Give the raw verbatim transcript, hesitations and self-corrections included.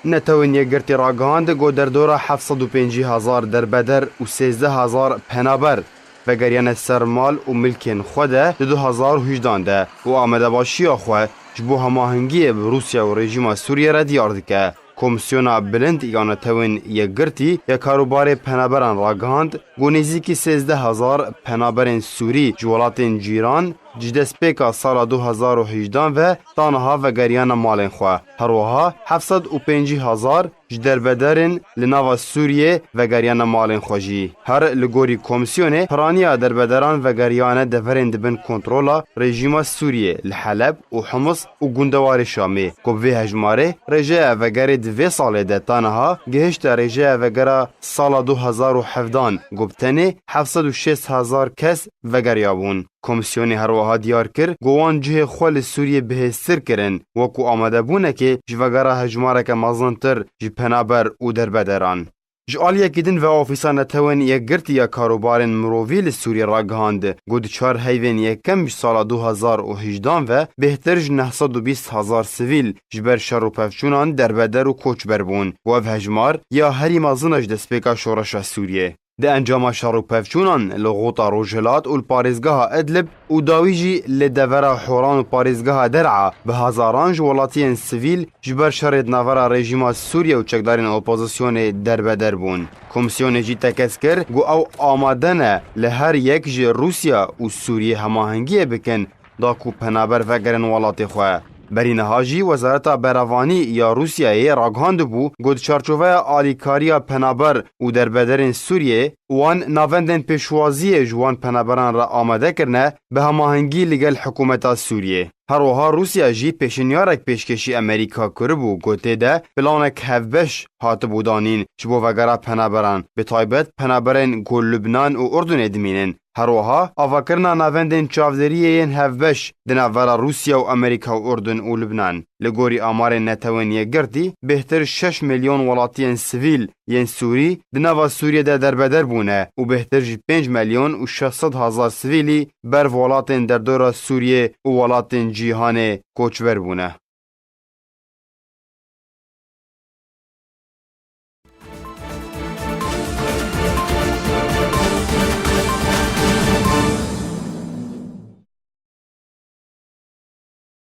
Netewên Yekgirtî ragihand ku derdora heft sed û pêncî hezar derbeder û sêzdeh hezar penaber vegeriyane ser mal û milkên xwe de di du hezar û hejdan de û amadebaşiya xwe ji bo hemahengiyê bi Rûsya û rejîma Sûriyê re diyar dike. Komîsyona Bilind ya Netewên Yekgirtî ya Karûbarê Penaberan ragihand ku nêzîkî sêzdeh hezar penaberên Sûrî ji welatên cîran ji destpêka sala du hezar û hejdan ve ta niha vegeriyane malên xwe. Her wiha heft sed û pêncî hezar ji derbederên li nava Sûriyê vegeriyane malên xwe jî. Her li gorî komîsyonê, piraniya derbederan vegeriyane deverên di bin kontrola rejîma Sûriyê li Heleb û Humus û gundewarê Şamê. Ku bi vê hejmarê rêjeya vegerê di vê salê de ta niha gihişte rêjeya vegera sala du hezar û hevdan, ku bi tenê heft sed û şêst hezar kes vegeriyabûn. Komîsyonê her wiha diyar kir ku wan cihê xwe li Sûriyê bihêztir kirin, wekû amadebûnekê ji vegera hejmareke mezintir ji penaber û derbederan. Ji aliyekî din ve Ofîsa Netewên Yekgirtî ya Karûbarên Mirovî li Sûriyê ragihand ku di çar heyvên yekem ji sala du hezar û hejdan ve bêhtir ji neh sed û bîst hezar sivîl ji ber şer û pevçûnan derbeder û koçber bûn û ev hejmar ya herî mezin e ji destpêka şoreşa Sûriyê. Di encama şer û pevçûnan li Xûta Rojhilat û li parêzgeha Idlib û dawî jî li devera Horan û parêzgeha Der'a bi hezaran ji welatiyên sivîl ji ber şerê di navbera rejîma Sûriye û çekdarên opozisyonê derbeder bûn. Komîsyonê jî tekez kir ku ew amade ne li her yek ji Rûsya û Sûriyê hemahengiyê bikin da ku penaber vegerin welatê xwe. Berî niha jî Wezareta Berevanî ya Rûsyayê ragihandibû ku di çarçoveya alîkariya penaber û derbederên Sûriyê, wan navendên pêşwaziyê ji wan penaberan re amade kirine bi hemahengî li gel hikûmeta Sûriyê. Her wiha Rûsya jî pêşinyarek pêşkêşî Amerîka kiribû ku tê de planek hevbeş hatibû danîn ji bo vegera penaberan, bi taybet penaberên ku Lubnan û Urdunê dimînin. Her wiha avakirina navendên çavdêriyê yên hevbeş di navbera Rûsya û Amerîka û Urdun û Lubnan. Li gorî amarên Netewên Yekgirtî, bêhtir şeş milyon welatiyên sivîl yên Sûrî di nava Sûriyê de derbeder bûne û bêhtir ji pênc milyon û şeş sed hezar sivîlî ber bi welatên derdora Sûriyê û welatên cîhanê koçber bûne.